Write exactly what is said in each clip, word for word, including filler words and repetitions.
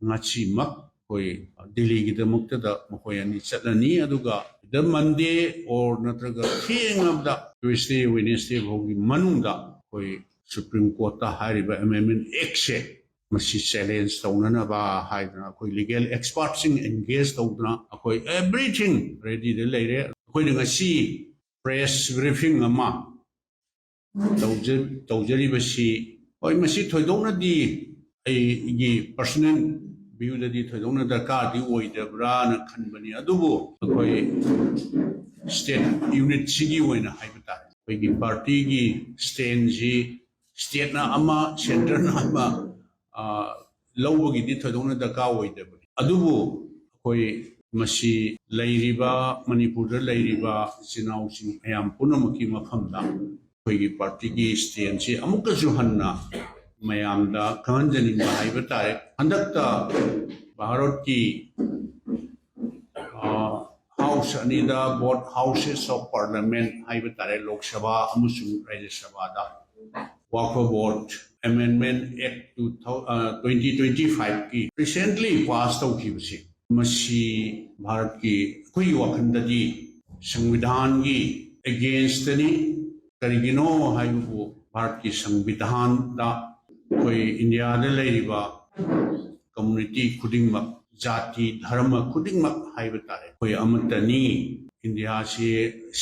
ꯉꯁꯤꯃꯛ ꯑꯩꯈꯣꯏ ꯗꯤꯜꯂꯤꯒꯤꯗꯃꯛꯇꯗ ꯃꯈꯣꯏ ꯑꯅꯤ ꯆꯠꯂꯅꯤ꯫ ꯑꯗꯨꯒ the Monday or ꯅꯠꯇ꯭ꯔꯒ ꯊꯦꯡꯉꯕꯗ Tuesday, Wednesday ꯐꯥꯎꯒꯤ ꯃꯅꯨꯡꯗ ꯑꯩꯈꯣꯏ Supreme Courtꯇ ꯍꯥꯏꯔꯤꯕ Amendment Actꯁꯦ ꯃꯁꯤ challenge ꯇꯧꯅꯅꯕ ꯍꯥꯏꯗꯅ ꯑꯩꯈꯣꯏ legal expertꯁꯤꯡ engage ꯇꯧꯗꯅ ꯑꯩꯈꯣꯏ everything readyꯗ ꯂꯩꯔꯦ꯫ ꯑꯩꯈꯣꯏꯅ ꯉꯁꯤ press briefing ꯑꯃ ꯇꯧꯖ-, ꯇꯧꯖꯔꯤꯕꯁꯤ, ꯍꯣꯏ, ꯃꯁꯤ ꯊꯣꯏꯗꯣꯛꯅꯗꯤ ꯑꯩꯒꯤ personal viewꯗꯗꯤ ꯊꯣꯏꯗꯣꯛꯅ ꯗꯔꯀꯥꯔꯗꯤ ꯑꯣꯏꯗꯕ꯭ꯔꯥꯅ ꯈꯟꯕꯅꯤ꯫ ꯑꯗꯨꯕꯨ ꯑꯩꯈꯣꯏ state unitꯁꯤꯒꯤ ꯑꯣꯏꯅ ꯍꯥꯏꯕ ꯇꯥꯔꯦ, ꯑꯩꯈꯣꯏꯒꯤ partyꯒꯤ standꯁꯤ stateꯅ ꯑꯃ, centreꯅ ꯑꯃ, ꯑ, ꯂꯧꯕꯒꯤꯗꯤ ꯊꯣꯏꯗꯣꯛꯅ ꯗꯔꯀꯥꯔ ꯑꯣꯏꯗꯕꯅꯤ꯫ ꯑꯗꯨꯕꯨ ꯑꯩꯈꯣꯏ ꯃꯁꯤ ꯂꯩꯔꯤꯕ, ꯃꯅꯤꯄꯨꯔꯗ ꯂꯩꯔꯤꯕ ꯏꯆꯤꯟ ꯏꯅꯥꯎꯁꯤꯡ ꯃꯌꯥꯝ ꯄꯨꯝꯅꯃꯛꯀꯤ ꯃꯐꯝꯗ ꯑꯩꯈꯣꯏꯒꯤ partyꯒꯤ standꯁꯤ ꯑꯃꯨꯛꯀꯁꯨ ꯍꯟꯅ ꯃꯌꯥꯝꯗ ꯈꯪꯍꯟꯖꯅꯤꯡꯕ ꯍꯥꯏꯕ ꯇꯥꯔꯦ꯫ ꯍꯟꯗꯛꯇ ꯚꯥꯔꯠꯀꯤ, ꯑ, house ꯑꯅꯤꯗ, both houses of parliament ꯍꯥꯏꯕ ꯇꯥꯔꯦ, ꯂꯣꯛ ꯁꯚꯥ ꯑꯃꯁꯨꯡ ꯔꯥꯖ꯭ꯌ ꯁꯚꯥꯗ Waqf Board Amendment Act two thousand, ꯑ, twenty twenty fiveꯀꯤ recently pass ꯇꯧꯈꯤꯕꯁꯤ, ꯃꯁꯤ ꯚꯥꯔꯠꯀꯤ, ꯑꯩꯈꯣꯏꯒꯤ ꯋꯥꯈꯜꯗꯗꯤ ꯁꯪꯕꯤꯙꯥꯟꯒꯤ againstꯅꯤ꯫ ꯀꯔꯤꯒꯤꯅꯣ ꯍꯥꯏꯕꯕꯨ, ꯚꯥꯔꯠꯀꯤ ꯁꯪꯕꯤꯙꯥꯟꯗ ꯑꯩꯈꯣꯏ ꯏꯟꯗꯤꯌꯥꯗ ꯂꯩꯔꯤꯕ community ꯈꯨꯗꯤꯡꯃꯛ, ꯖꯥꯇꯤ, ꯙꯔꯃ ꯈꯨꯗꯤꯡꯃꯛ ꯍꯥꯏꯕ ꯇꯥꯔꯦ, ꯑꯩꯈꯣꯏ ꯑꯃꯠꯇꯅꯤ꯫ ꯏꯟꯗꯤꯌꯥꯁꯤ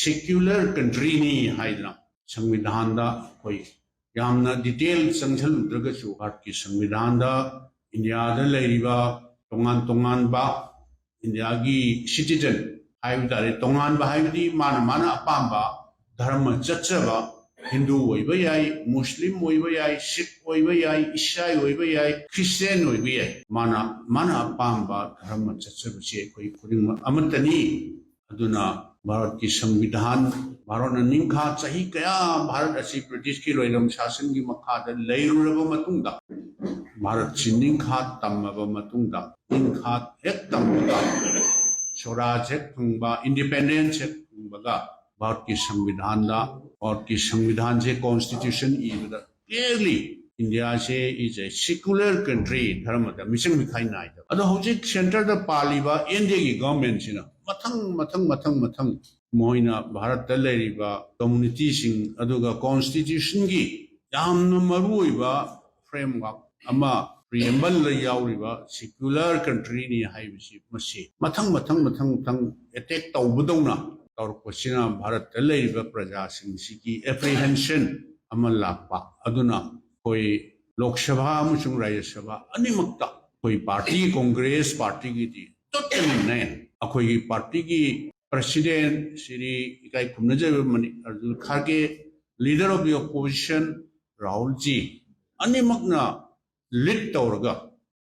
secular countryꯅꯤ ꯍꯥꯏꯗꯅ ꯁꯪꯕꯤꯙꯥꯟꯗ ꯑꯩꯈꯣꯏ ꯌꯥꯝꯅ detail ꯆꯪꯁꯤꯜꯂꯨꯗ꯭ꯔꯒꯁꯨ, ꯚꯥꯔꯠꯀꯤ ꯁꯪꯕꯤꯙꯥꯟꯗ ꯏꯟꯗꯤꯌꯥꯗ ꯂꯩꯔꯤꯕ ꯇꯣꯉꯥꯟ ꯇꯣꯉꯥꯟꯕ ꯏꯟꯗꯤꯌꯥꯒꯤ citizen ꯍꯥꯏꯕ ꯇꯥꯔꯦ, ꯇꯣꯉꯥꯟꯕ ꯍꯥꯏꯕꯗꯤ ꯃꯥꯅ ꯃꯥꯅ ꯑꯄꯥꯝꯕ ꯙꯔꯃ ꯆꯠꯆꯕ, ꯍꯤꯟꯗꯨ ꯑꯣꯏꯕ ꯌꯥꯏ, ꯃꯨꯁꯂꯤꯝ ꯑꯣꯏꯕ ꯌꯥꯏ, ꯁꯤꯈ ꯑꯣꯏꯕ ꯌꯥꯏ, ꯏꯁꯥꯏ ꯑꯣꯏꯕ ꯌꯥꯏ, ꯈ꯭ꯔꯤꯁꯇꯤꯌꯥꯟ ꯑꯣꯏꯕ ꯌꯥꯏ, ꯃꯥꯅ ꯃꯥꯅ ꯑꯄꯥꯝꯕ ꯙꯔꯃ ꯆꯠꯆꯕꯁꯦ ꯑꯩꯈꯣꯏ ꯈꯨꯗꯤꯡꯃꯛ ꯑꯃꯠꯇꯅꯤ꯫ ꯑꯗꯨꯅ ꯚꯥꯔꯠꯀꯤ ꯁꯪꯕꯤꯙꯥꯟ, ꯚꯥꯔꯠꯅ ꯅꯤꯡꯈꯥ ꯆꯍꯤ ꯀꯌꯥ ꯚꯥꯔꯠ ꯑꯁꯤ ꯕ꯭ꯔꯤꯇꯤꯁꯀꯤ ꯂꯣꯏꯂꯝ ꯁꯥꯁꯟꯒꯤ ꯃꯈꯥꯗ ꯂꯩꯔꯨꯔꯕ ꯃꯇꯨꯡꯗ, ꯚꯥꯔꯠꯁꯤ ꯅꯤꯡꯈꯥ ꯇꯝꯃꯕ ꯃꯇꯨꯡꯗ, ꯅꯤꯡꯈꯥ ꯍꯦꯛ ꯇꯝꯕꯒ, ꯁ꯭ꯋꯔꯥꯖ ꯍꯦꯛ ꯐꯪꯕ, independence ꯍꯦꯛ ꯐꯪꯕꯒ, ꯚꯥꯔꯠꯀꯤ ꯁꯪꯕꯤꯙꯥꯟꯗ, ꯚꯥꯔꯠꯀꯤ ꯁꯪꯕꯤꯙꯥꯟꯁꯦ, constitution ꯏꯕꯗ clearly ꯏꯟꯗꯤꯌꯥꯁꯦ is a secular country, ꯙꯔꯃꯗ ꯃꯤꯆꯪ ꯃꯤꯈꯥꯏ ꯅꯥꯏꯗꯕ꯫ ꯑꯗꯣ ꯍꯧꯖꯤꯛ centreꯗ ꯄꯥꯜꯂꯤꯕ NDAꯒꯤ governmentꯁꯤꯅ ꯃꯊꯪ ꯃꯊꯪ ꯃꯊꯪ ꯃꯊꯪ ꯃꯣꯏꯅ ꯚꯥꯔꯠꯇ ꯂꯩꯔꯤꯕ communityꯁꯤꯡ, ꯑꯗꯨꯒ constitutionꯒꯤ ꯌꯥꯝꯅ ꯃꯔꯨꯑꯣꯏꯕ framework ꯑꯃ, preambleꯗ ꯌꯥꯎꯔꯤꯕ secular countryꯅꯤ ꯍꯥꯏꯕꯁꯤ, ꯃꯁꯤ ꯃꯊꯪ ꯃꯊꯪ ꯃꯊꯪ ꯃꯊꯪ attack ꯇꯧꯕꯗꯧꯅ ꯇꯧꯔꯛꯄꯁꯤꯅ ꯚꯥꯔꯠꯇ ꯂꯩꯔꯤꯕ ꯄ꯭ꯔꯖꯥꯁꯤꯡꯁꯤꯒꯤ apprehension ꯑꯃ ꯂꯥꯛꯄ꯫ ꯑꯗꯨꯅ ꯑꯩꯈꯣꯏ ꯂꯣꯛ ꯁꯚꯥ ꯑꯃꯁꯨꯡ ꯔꯥꯖ꯭ꯌ ꯁꯚꯥ ꯑꯅꯤꯃꯛꯇ ꯑꯩꯈꯣꯏ party, Congress partyꯒꯤꯗꯤ totally ꯅꯦꯟ꯫ ꯑꯩꯈꯣꯏꯒꯤ partyꯒꯤ president ꯁ꯭ꯔꯤ ꯏꯀꯥꯏ ꯈꯨꯝꯅꯖꯕ ꯃꯅꯤ-, Arjun Kharge, leader of the opposition Rahul ji, ꯑꯅꯤꯃꯛꯅ lead ꯇꯧꯔꯒ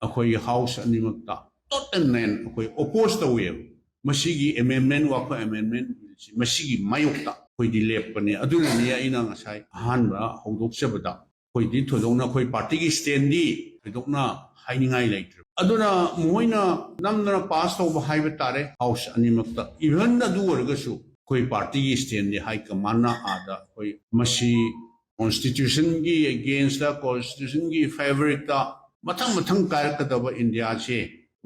ꯑꯩꯈꯣꯏꯒꯤ house ꯑꯅꯤꯃꯛꯇ totally ꯅꯦꯟ ꯑꯩꯈꯣꯏ oppose ꯇꯧꯋꯦꯕ꯫ ꯃꯁꯤꯒꯤ amendment, ꯋꯥꯐꯝ amendment billꯁꯤ, ꯃꯁꯤꯒꯤ ꯃꯥꯌꯣꯛꯇ ꯑꯩꯈꯣꯏꯗꯤ ꯂꯦꯞꯄꯅꯤ꯫ ꯑꯗꯨꯅꯅꯤ ꯑꯩꯅ ꯉꯁꯥꯏ ꯑꯍꯥꯟꯕ ꯍꯧꯗꯣꯛꯆꯕꯗ ꯑꯩꯈꯣꯏꯗꯤ ꯊꯣꯏꯗꯣꯛꯅ ꯑꯩꯈꯣꯏ partyꯒꯤ standꯗꯤ ꯊꯣꯏꯗꯣꯛꯅ ꯍꯥꯏꯅꯤꯡꯉꯥꯏ ꯂꯩꯇ꯭ꯔꯦ꯫ ꯑꯗꯨꯅ ꯃꯈꯣꯏꯅ ꯅꯝꯗꯅ pass ꯇꯧꯕ ꯍꯥꯏꯕ ꯇꯥꯔꯦ house ꯑꯅꯤꯃꯛꯇ꯫ Even ꯑꯗꯨ ꯑꯣꯏꯔꯒꯁꯨ ꯑꯩꯈꯣꯏ partyꯒꯤ standꯗꯤ high commandꯅ ꯑꯥꯗ ꯑꯩꯈꯣꯏ ꯃꯁꯤ constitutionꯒꯤ againstꯇ, constitutionꯒꯤ favouriteꯇ ꯃꯊꯪ ꯃꯊꯪ ꯀꯥꯏꯔꯛꯀꯗꯕ ꯏꯟꯗꯤꯌꯥꯁꯦ,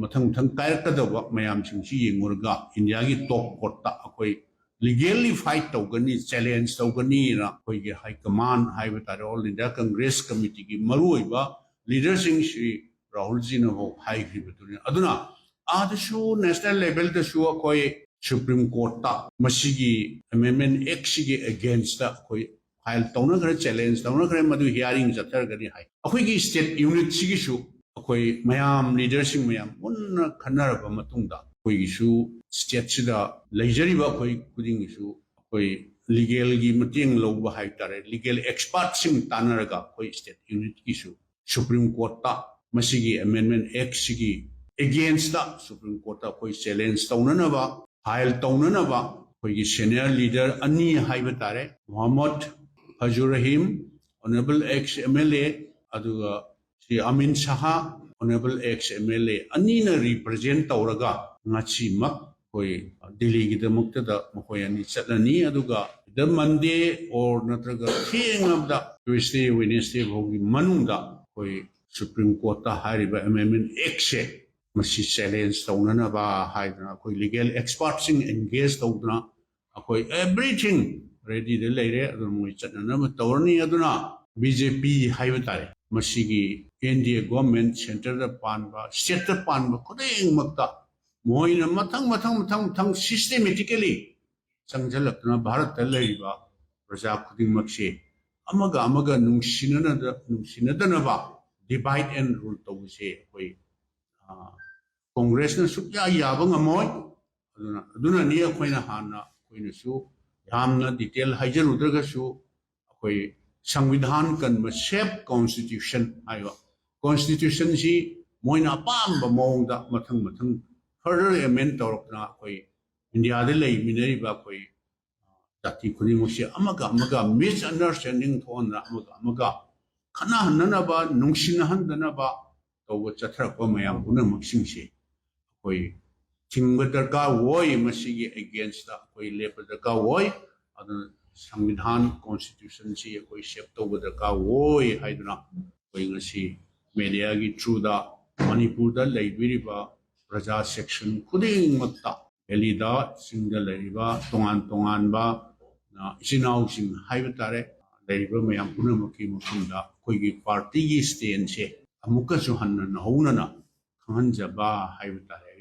ꯃꯊꯪ ꯃꯊꯪ ꯀꯥꯏꯔꯛꯀꯗꯕ ꯃꯌꯥꯝꯁꯤꯡꯁꯤ ꯌꯦꯡꯉꯨꯔꯒ ꯏꯟꯗꯤꯌꯥꯒꯤ top courtꯇ ꯑꯩꯈꯣꯏ legally fight ꯇꯧꯒꯅꯤ, challenge ꯇꯧꯒꯅꯤꯅ ꯑꯩꯈꯣꯏꯒꯤ high command ꯍꯥꯏꯕ ꯇꯥꯔꯦ, All India Congress Committeeꯒꯤ ꯃꯔꯨꯑꯣꯏꯕ leaderꯁꯤꯡ ꯁ꯭ꯔꯤ ꯔꯥꯍꯨꯜꯖꯤꯅ ꯐꯥꯎ ꯍꯥꯏꯈ꯭ꯔꯤꯕꯗꯨꯅꯤ꯫ ꯑꯗꯨꯅ ꯑꯥꯗꯁꯨ national levelꯗꯁꯨ ꯑꯩꯈꯣꯏ Supreme Courtꯇ ꯃꯁꯤꯒꯤ Amendment Actꯁꯤꯒꯤ againstꯇ ꯑꯩꯈꯣꯏ file ꯇꯧꯅꯈ꯭ꯔꯦ, challenge ꯇꯧꯅꯈ꯭ꯔꯦ, ꯃꯗꯨ hearing ꯆꯠꯊꯔꯒꯅꯤ ꯍꯥꯏ꯫ ꯑꯩꯈꯣꯏꯒꯤ state unitꯁꯤꯒꯤꯁꯨ ꯑꯩꯈꯣꯏ ꯃꯌꯥꯝ, leaderꯁꯤꯡ ꯃꯌꯥꯝ ꯃꯨꯟꯅ ꯈꯟꯅꯔꯕ ꯃꯇꯨꯡꯗ ꯑꯩꯈꯣꯏꯒꯤꯁꯨ stateꯁꯤꯗ ꯂꯩꯖꯔꯤꯕ ꯑꯩꯈꯣꯏ ꯈꯨꯗꯤꯡꯒꯤꯁꯨ ꯑꯩꯈꯣꯏ legalꯒꯤ ꯃꯇꯦꯡ ꯂꯧꯕ ꯍꯥꯏꯕ ꯇꯥꯔꯦ, legal expertꯁꯤꯡ ꯇꯥꯟꯅꯔꯒ ꯑꯩꯈꯣꯏ state unitꯀꯤꯁꯨ Supreme Courtꯇ ꯃꯁꯤꯒꯤ Amendment Actꯁꯤꯒꯤ againstꯇ Supreme Courtꯇ ꯑꯩꯈꯣꯏ challenge ꯇꯧꯅꯅꯕ, file ꯇꯧꯅꯅꯕ ꯑꯩꯈꯣꯏꯒꯤ senior leader ꯑꯅꯤ ꯍꯥꯏꯕ ꯇꯥꯔꯦ, Mohammad ꯐꯖꯨꯔ Rahim, honourable ex MLA, ꯑꯗꯨꯒ ꯁ꯭ꯔꯤ ꯑꯃꯤꯟ ꯁꯍꯥ, honourable ex MLA, ꯑꯅꯤꯅ represent ꯇꯧꯔꯒ ꯉꯁꯤꯃꯛ ꯑꯩꯈꯣꯏ ꯗꯤꯜꯂꯤꯒꯤꯗꯃꯛꯇꯗ ꯃꯈꯣꯏ ꯑꯅꯤ ꯆꯠꯂꯅꯤ꯫ ꯑꯗꯨꯒ the Monday or ꯅꯠꯇ꯭ꯔꯒ ꯊꯦꯡꯉꯕꯗ Tuesday, Wednesday ꯐꯥꯎꯒꯤ ꯃꯅꯨꯡꯗ ꯑꯩꯈꯣꯏ Supreme Courtꯇ ꯍꯥꯏꯔꯤꯕ Amendment Actꯁꯦ ꯃꯁꯤ challenge ꯇꯧꯅꯅꯕ ꯍꯥꯏꯗꯅ ꯑꯩꯈꯣꯏ legal expertꯁꯤꯡ engage ꯇꯧꯗꯅ ꯑꯩꯈꯣꯏ everything readyꯗ ꯂꯩꯔꯦ꯫ ꯑꯗꯨꯅ ꯃꯣꯏ ꯆꯠꯅꯅꯕ ꯇꯧꯔꯅꯤ꯫ ꯑꯗꯨꯅ BJP ꯍꯥꯏꯕ ꯇꯥꯔꯦ, ꯃꯁꯤꯒꯤ NDA government centreꯗ ꯄꯥꯟꯕ, stateꯇ ꯄꯥꯟꯕ ꯈꯨꯗꯤꯡꯃꯛꯇ ꯃꯣꯏꯅ ꯃꯊꯪ ꯃꯊꯪ ꯃꯊꯪ ꯃꯊꯪ systematically ꯆꯪꯁꯤꯜꯂꯛꯇꯨꯅ ꯚꯥꯔꯠꯇ ꯂꯩꯔꯤꯕ ꯄ꯭ꯔꯖꯥ ꯈꯨꯗꯤꯡꯃꯛꯁꯦ ꯑꯃꯒ ꯑꯃꯒ ꯅꯨꯡꯁꯤꯅꯅꯗ-, ꯅꯨꯡꯁꯤꯅꯗꯅꯕ divide and rule ꯇꯧꯕꯁꯦ ꯑꯩꯈꯣꯏ, ꯑ, ꯀꯣꯡꯒ꯭ꯔꯦꯁꯅ ꯁꯨꯛꯌꯥ ꯌꯥꯕ ꯉꯝꯃꯣꯏ꯫ ꯑꯗꯨꯅ, ꯑꯗꯨꯅꯅꯤ ꯑꯩꯈꯣꯏꯅ ꯍꯥꯟꯅ ꯑꯩꯈꯣꯏꯅꯁꯨ ꯌꯥꯝꯅ detail ꯍꯥꯏꯖꯔꯨꯗ꯭ꯔꯒꯁꯨ ꯑꯩꯈꯣꯏ ꯁꯪꯕꯤꯙꯥꯟ ꯀꯟꯕ safe constitution ꯍꯥꯏꯕ constitutionꯁꯤ ꯃꯣꯏꯅ ꯑꯄꯥꯝꯕ ꯃꯑꯣꯡꯗ ꯃꯊꯪ ꯃꯊꯪ further amend ꯇꯧꯔꯛꯇꯅ ꯑꯩꯈꯣꯏ ꯏꯟꯗꯤꯌꯥꯗ ꯂꯩꯃꯤꯟꯅꯔꯤꯕ ꯑꯩꯈꯣꯏ ꯖꯥꯇꯤ ꯈꯨꯗꯤꯡꯃꯛꯁꯦ ꯑꯃꯒ ꯑꯃꯒ misunderstanding ꯊꯣꯛꯍꯟꯗꯅ ꯑꯃꯒ ꯑꯃꯒ ꯈꯠꯅꯍꯟꯗꯅꯕ, ꯅꯨꯡꯁꯤꯅꯍꯟꯗꯅꯕ ꯇꯧꯕ ꯆꯠꯊꯔꯛꯄ ꯃꯌꯥꯝ ꯄꯨꯝꯅꯃꯛꯁꯤꯡꯁꯦ ꯑꯩꯈꯣꯏ ꯊꯤꯡꯕ ꯗꯔꯀꯥꯔ ꯑꯣꯏ꯫ ꯃꯁꯤꯒꯤ againstꯇ ꯑꯩꯈꯣꯏ ꯂꯦꯞꯄ ꯗꯔꯀꯥꯔ ꯑꯣꯏ꯫ ꯑꯗꯨꯅ ꯁꯪꯕꯤꯙꯥꯟ constitutionꯁꯤ ꯑꯩꯈꯣꯏ safe ꯇꯧꯕ ꯗꯔꯀꯥꯔ ꯑꯣꯏ ꯍꯥꯏꯗꯨꯅ ꯑꯩꯈꯣꯏ ꯉꯁꯤ mediaꯒꯤ throughꯗ ꯃꯅꯤꯄꯨꯔꯗ ꯂꯩꯕꯤꯔꯤꯕ ꯄ꯭ꯔꯖꯥ section ꯈꯨꯗꯤꯡꯃꯛꯇ, ꯚꯦꯂꯤꯗ, ꯆꯤꯡꯗ ꯂꯩꯔꯤꯕ ꯇꯣꯉꯥꯟ ꯇꯣꯉꯥꯟꯕ, ꯑ, ꯏꯆꯤꯟ ꯏꯅꯥꯎꯁꯤꯡ ꯍꯥꯏꯕ ꯇꯥꯔꯦ, ꯂꯩꯔꯤꯕ ꯃꯌꯥꯝ ꯄꯨꯝꯅꯃꯛꯀꯤ ꯃꯐꯝꯗ ꯑꯩꯈꯣꯏꯒꯤ partyꯒꯤ standꯁꯦ ꯑꯃꯨꯛꯀꯁꯨ ꯍꯟꯅ ꯅꯧꯍꯧꯅꯅ ꯈꯪꯍꯟꯖꯕ ꯍꯥꯏꯕ ꯇꯥꯔꯦ꯫